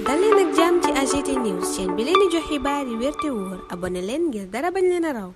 dal leen ak jàmm ci AGT News chaîne bi leen di jox xibaar yi wér te wóor abonné leen ngir dara bañ leen a raw.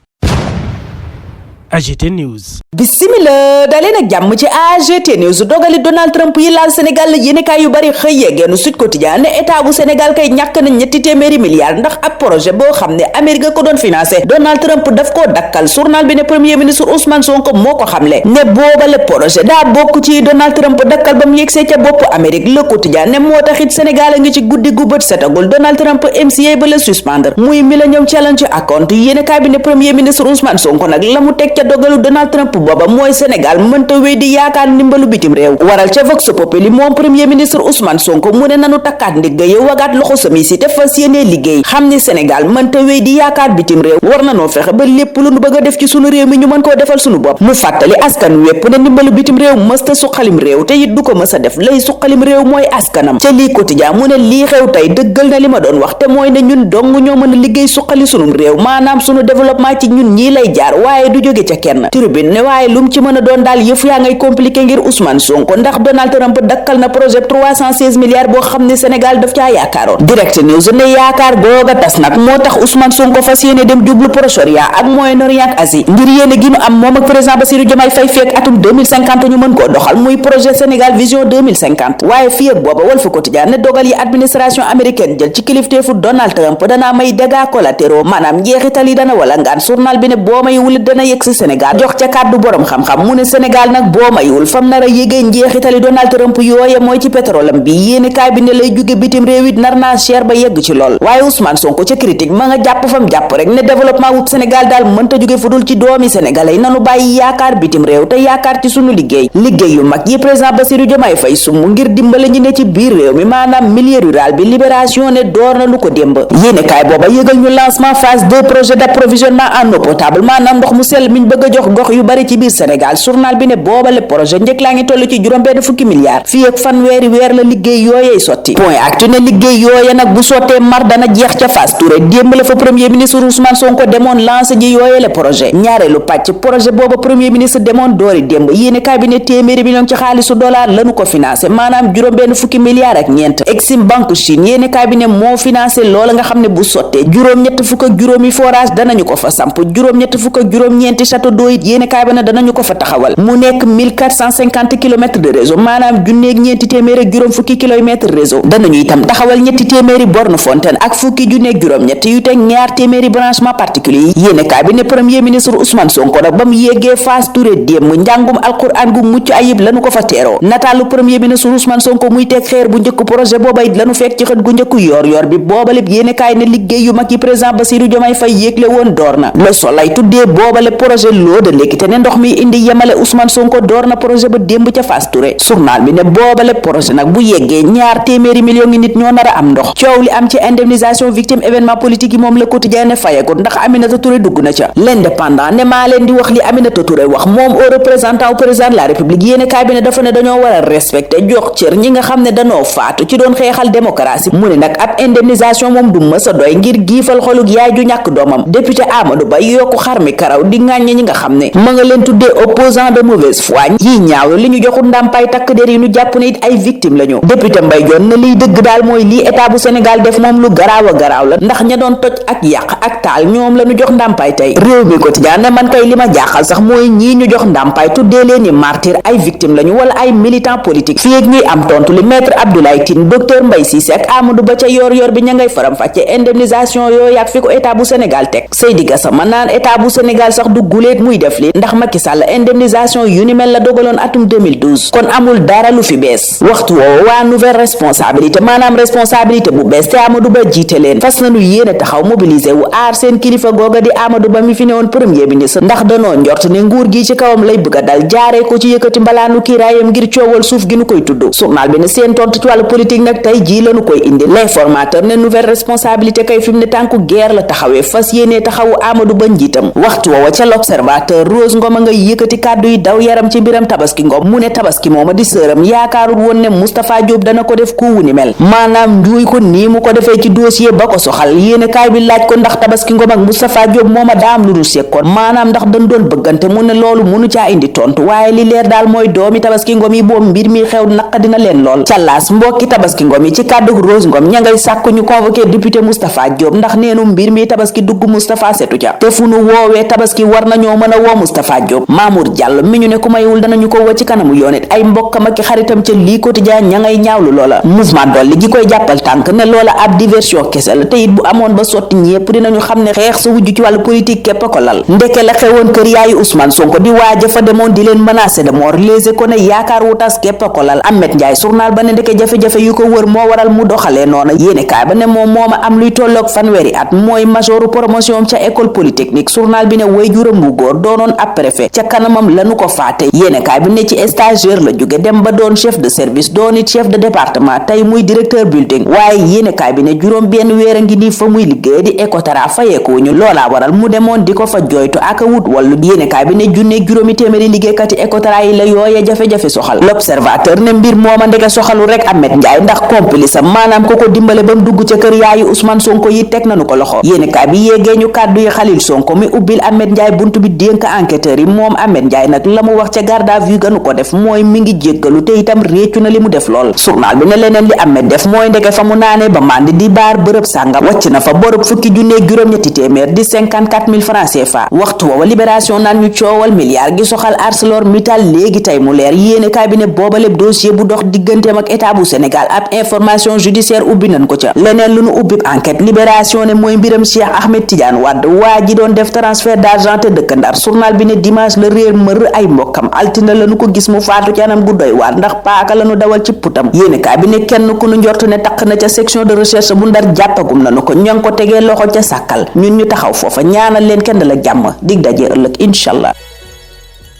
AGT News. Bismillah daleen ak jàmm ci AGT News dogali Donald Trump yi laal Sénégal yéenekaay yu bari xëy yeegeenu Sud Quotidien ne état bu Sénégal kay ñàkk na ñetti téeméeri milliards ndax ab projet boo xam ne Amérique ko doon financé Donald Trump daf koo dakkal journal bi ne premier ministre Ousmane Sonko moo ko xamle ne boobale projet daa bokk ci Donald Trump dakkal ba mu yegsee ca bopp Amérique Le Quotidien ne moo taxit Sénégal a ngi ci guddi gu bët setagul Donald Trump MCA ba la suspendre muy Millennium Challenge account yéenekaay bi ne premier ministre Ousmane Sonko nag la mu teg ca dogalu Donald Trump booba mooy Sénégal mënta wéy di yaakaar ndimbalu bitim réew waral ca Vox Populi moom premier ministre Ousmane Sonko mu ne nanu takkaat ndigga yow wagaat loxo sami si te fas yéene liggéey xam ni Sénégal mënta wéy di yaakaar bitim réew war nanoo fexe ba lépp lu nu bëgg a def ci sunu réew mi ñu mën koo defal sunu bopp mu fàttali askan wépp ne ndimbalu bitim réew mësta suqalim réew te it du ko mës a def lay suqalim réew mooy askanam ca lii quotidien mu ne lii xew tey dëggal na li ma doon wax te mooy ne ñun dong ñoo mën a liggéey suqali sunum réew maanaam sunu développement ci ñun ñii lay jaar waaye du jóge ca kenn tribune ne waaye lum ci mën a doon daal yëf yaa ngay compliqué ngir Ousmane Sonko ndax Donald Trump dakkal na projet 316 milliards boo xam ne Sénégal daf caa yaakaaroon Direct News ne yaakaar googa tas nag moo tax Ousmane Sonko fas yéene dem jublu Proche-Orient ak Moyen-Orient ak Asie ngir yéene gi mu am moom ak président Bassirou Diomaye Faye fekk atum 2050 ñu mën koo doxal muy projet Sénégal Vision 2050 waaye fii ak booba Walf Quotidien ne dogal yi administration américaine jël ci kilifteefu Donald Trump danaa may dégâts collatéraux maanaam njeexital yi dana wala ngaan journal bi ne boo may wulit dana yegg si Sénégal jox ca kàddu borom xam-xam mu ne Sénégal nag boo mayul fam nar a yégee njeexitali Donald Trump yooye mooy ci pétrolam bi yéeni kaay bi ne lay jóge bitim réew it nar naa cher ba yegg ci lool waaye Ousmane Sonko ca critique ma nga jàpp fam jàpp rek ne développement wu Sénégal daal mënta jóge fu dul ci doomi sénégalais yi nanu bàyyi yaakaar bitim réew te yaakaar ci sunu liggéey yu mag yi président Bassirou Diomaye Faye sumb ngir dimbale ñi ne ci biir réew mi maanaam milieu rural bi libération ne door na lu ko démb yéeni kaay booba yëgal ñu lancement phase 2 projet d'approvisionnement en eau potable maanaam ndox mu sell miñ bëgg a jox gox yu bari ci biir Sénégal journal bi ne boobale projet njëkk laa ngi toll ci juróom-benn fukki milliards fii ak fanweeri weer la liggéey yooyey sotti point actu ne liggéey yooye nag bu sottee mar dana jeex ca Fass Touré démb la fa premier ministre Ousmane Sonko demoon lancé ji yooye le projet ñaareelu pàcc projet booba premier ministre demoon doori démb yéene cabinet téeméeri million ci xaalisu dollar lanu ko financé maanaam juróom-benn fukki milliards ak ñeent Exim Banque Chine yéene cabinet moo financé loola nga xam ne bu sottee juróom-ñett fukk ak juróomi forage danañu ko fa samp juróom-ñett fukk ak juróom-ñeenti château d'eau it yéene cabinet danañu ko fa taxawal mu nekk 1450 kilomètres de réseau maanaam junneeg ñeenti téeméer ak juróom fukki kilomètres réseau danañu itam taxawal ñetti téeméeri borne fontaine ak fukki junneeg juróom-ñett yu teg ñaar téeméeri branchement particulier yi yéene kaay bi ne premier ministre Ousmane Sonko nag ba mu yéegee Fass Touré démb njàngum alquran gu mucc ayib lanu ko fa teeroo nataalu premier ministre Ousmane Sonko muy teg xeer bu njëkk projet booba it lanu fekk ci xët gu njëkk yor bi boobale yéene kaay ne liggéey yu mag yi président Bassirou Diomaye Faye yéegle woon door na Le Soleil tuddee boobale projet loo de léegi te ne ndox mi indi yemale Ousmane Sonko door na projet ba démb ca Fass Touré journal bi ne boobale projet nag bu yeggee ñaar téeméeri millions ngi nit ñoo nar a am ndox coow li am ci indemnisation victime événement politique yi moom Le Quotidien ne fayegut ndax Aminata Touré dugg na ca L'Indépendant ne maa leen di wax li Aminata Touré wax moom au représentant au président de la République yéene kaay bi ne dafa ne dañoo war a respecter jox cër ñi nga xam ne dañoo faatu ci doon xeexal démocratie mu ne nag ab indemnisation moom du mës a doy ngir giifal xolug yaay ju ñàkk doomam député Amadou Ba yokku xar mi karaw di ŋàññe ñi nga xam ne ma nga leen tuddee opposant de mauvaise foi yi ñaaw li ñu joxul ndàmpaay takk der yi ñu jàpp ne it ay victime lañu député Mbaye Dione ne liy dëgg daal mooy lii état bu Sénégal def moom lu garaaw a garaaw la ndax ña doon toj ak yàq ak taal ñoom la ñu jox ndàmpaay tey réew mi quotidien ne man kay li ma jaaxal sax mooy ñii ñu jox ndàmpaay tuddee leen ni martyr ay victime lañu wala ay militant politique fii ak ñuy am tontu li maître Abdoulaye Tine docteur Mbaye Cissé ak Amadou Ba ca yor bi ña ngay faram fàcce indemnisation yooyu ak fi ko état bu Sénégal teg Seydi Gassama naan état bu Sénégal sax du guleet muy def li ndax Macky Sall indemnisation yu ni mel la dogaloon atum 2012 kon amul dara lu fi bees waxtu woowu waa nouvelle responsabilité maanaam responsabilité bu bees te Amadou Ba jiite leen fas nañu yéene taxaw mobiliser wu aar seen kilifa googa di Amadou Ba mi fi newoon premier ministre ndax danoo njort ne nguur gi ci kawam lay bëgg a dal jaaree ko ci yëkkati mbalaanu kiiraayam ngir coowal suuf gi nu koy tudd journal bi ne seen tontu ci wàllu politique nag tey jii lañu koy indi l'informateur ne nouvelle responsabilité kay fi mu ne tànku guerre la taxawee fas yéene taxawu Amadou Ba njiitam waxtu woowa ca l'observateur Rose Ngom a nga yëkkati kàddu yi daw yaram ci mbiram Tabaski Ngom mu ne Tabaski mooma di sëram yaakaarul woon ne Moustapha Diop dana ko def ku wu ni mel maanaam njuuy ko nii mu ko defee ci dossier ba ko soxal yéene kaay bi laaj ko ndax Tabaski Ngom ak Moustapha Diop mooma daam lu dul sekkoon maanaam ndax dañ doon bëggante mu ne loolu munu caa indi tontu waaye li leer daal mooy doomi Tabaski Ngom yi boobu mbir mi xew naq dina leen lool callaas mbokki Tabaski Ngom yi ci kàddu Rose Ngom ña ngay sàkku ñu convoqué député Moustapha Diop ndax neenu mbir mi Tabaski dugg Moustapha setu ca te fu nu woowee Tabaski war nañoo mën a woo Moustapha Diop Mamour Diallo mi ñu ne ku mayul danañu ko woo ci kanamu yoon it ay mbokkam ak xaritam ca lii quotidien ña ngay ñaawlu loola mouvement dolli gi koy jàppal tànk ne loola ab diversion kese la te it bu amoon ba sotti ñépp dinañu xam ne xeex sa wujju ci wàllu politique képp ko lal ndeke la xewoon kër yaayu Ousmane Sonko di waaja fa demoon di leen menacer de mort léegi ko ne yaakaar wu tas képp ko lal Ahmed Ndiaye journal ba ne ndeke jafe-jafe yu ko wër moo waral mu doxalee noona yéene kaay ba ne moom mooma am luy tolloog fanweeri at mooy majoru promotion ca école polytechnique journal bi ne way juram bu góor doonoon ab préfet ca kanamam lanu ko faate yéene kaay bi ne ci stagiaire la jóge dem ba doon chef de service doon it chef de département tey muy directeur building waaye yéene kaay bi ne juróom benn weer a ngi nii fa muy liggéey di Ecotara fayeekuñu loolaa waral mu demoon di ko fa joytu ak wut wallu yéene kaay bi ne junne juróomi téeméeri liggéeykati Ecotara yi la yooye jafe-jafe soxal l'observateur ne mbir mooma ndeke soxalu rek Ahmed Ndiaye ndax complice am maanaam ko dimbale ba mu dugg ca kër yaayu Ousmane Sonko yi teg nañu ko loxo yéene kaay bi yéegee ñu kàddu yi Khalil Sonko mi ubbil Ahmed Ndiaye buntu bi dénk enquêteurs yi moom Ahmed Ndiaye nag la mu wax ca garde à vue ganu ko def mooy mi ngi jéggalu te itam réccu na li mu def lool journal bi ne leneen li Ahmed def mooy ndeke fa mu naanee ba mandi di baar bërëb sàngam wàcc na fa bërëb fukki junne juróom-ñetti téeméer di 54,000 francs CFA waxtu woowa libération naan ñu coowal milliard gi soxal ArcelorMittal léegi tey mu leer yéene kaay bi ne booba lépp dossier bu dox digganteem ak état bu Sénégal ab information judiciaire ubbi nañ ko ca leneen lu nu ubbi enquête libération ne mooy mbiram Cheikh Ahmed Tidiane Wade waa ji doon def transfert d'argent te dëkk Ndar journal bi ne dimanche la réer mër ay mbokkam altine lañu ko gis mu faatu ci anam gu doy waar ndax paaka lañu dawal ci putam yéene kaay bi ne kenn ku nu njort ne taq na ca section de recherche bu Ndar jàppagum nañu ko ña ngi ko tegee loxo ca sàkkal ñun ñu taxaw foofa ñaanal leen kenn la jàmm dig daje ëllëg inshallah.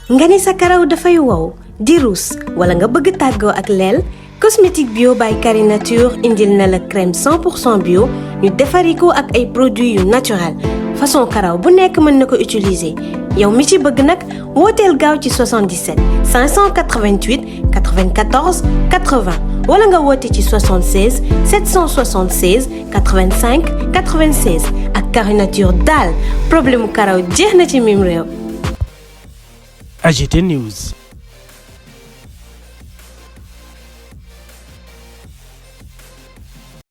nga ni sa karaw dafay wow di ruus wala nga bëgg tàggoo ak leel cosmétique bio by Carré Nature indil na la crème 100% bio ñu defari ko ak ay produits yu naturel façon karaw bu nekk mën na ko utiliser yow mi ci bëgg nag wooteel gaaw ci 77 588 94 80 wala nga woote ci 76 776 85 96 ak Carré Nature daal problème mu karaw jeex na ci mim réew. AGT News.